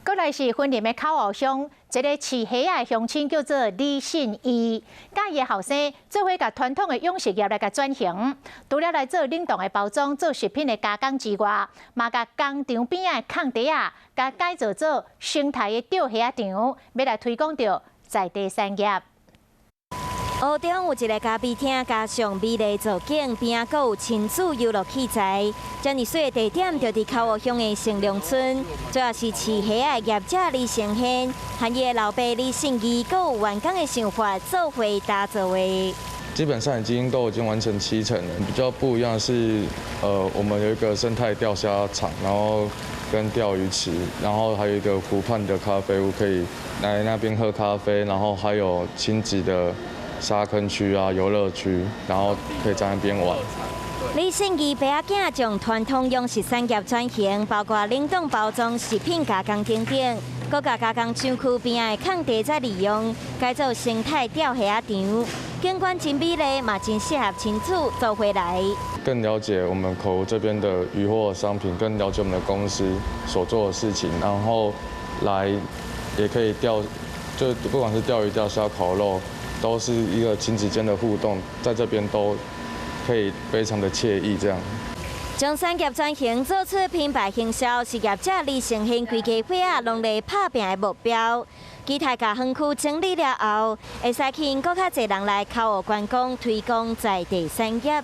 閣來是雲林的口湖鄉，一个飼蝦仔的鄉親叫做李信義，佮伊的後生做伙共傳統的養殖業來共轉型，除了來做冷凍的包裝、做食品的加工之外，嘛共工廠邊仔的空地仔，共改造做生態的釣蝦仔場，欲來推廣著在地產業。湖中有一个咖啡廳，加上美麗造景，邊仔閣有親子遊樂器材。遮爾媠的地點就佇口湖鄉的成龍村，主要是飼蝦仔的業者李成憲，和伊的老爸李信義，閣有員工的想法做伙打造的。基本上都已經完成七成了。比較不一樣的是，我們有一個生態釣蝦場，然後跟釣魚池，然後還有一個湖畔的咖啡屋，可以來那邊喝咖啡，然後還有親子的沙坑區啊、遊樂區，然後可以在那邊玩。李信義爸仔囝將傳統養殖產業轉型，包括冷凍包裝、食品加工等等，閣共加工廠區邊仔的空地再利用，改造生態釣蝦仔場，景觀真美麗，嘛真適合親子做伙來。更了解我們口湖這邊的漁獲商品，更了解我們的公司所做的事情，然後來也可以釣，就不管是釣魚、釣蝦、烤肉，都是一個親子間的互動，在這邊都可以非常的愜意。這樣。將產業轉型做出品牌行銷，是業者李成憲規家伙仔攏咧拍拚的目標。期待共園區整理了後，會使吸引閣較濟人來口湖觀光，推廣在地產業。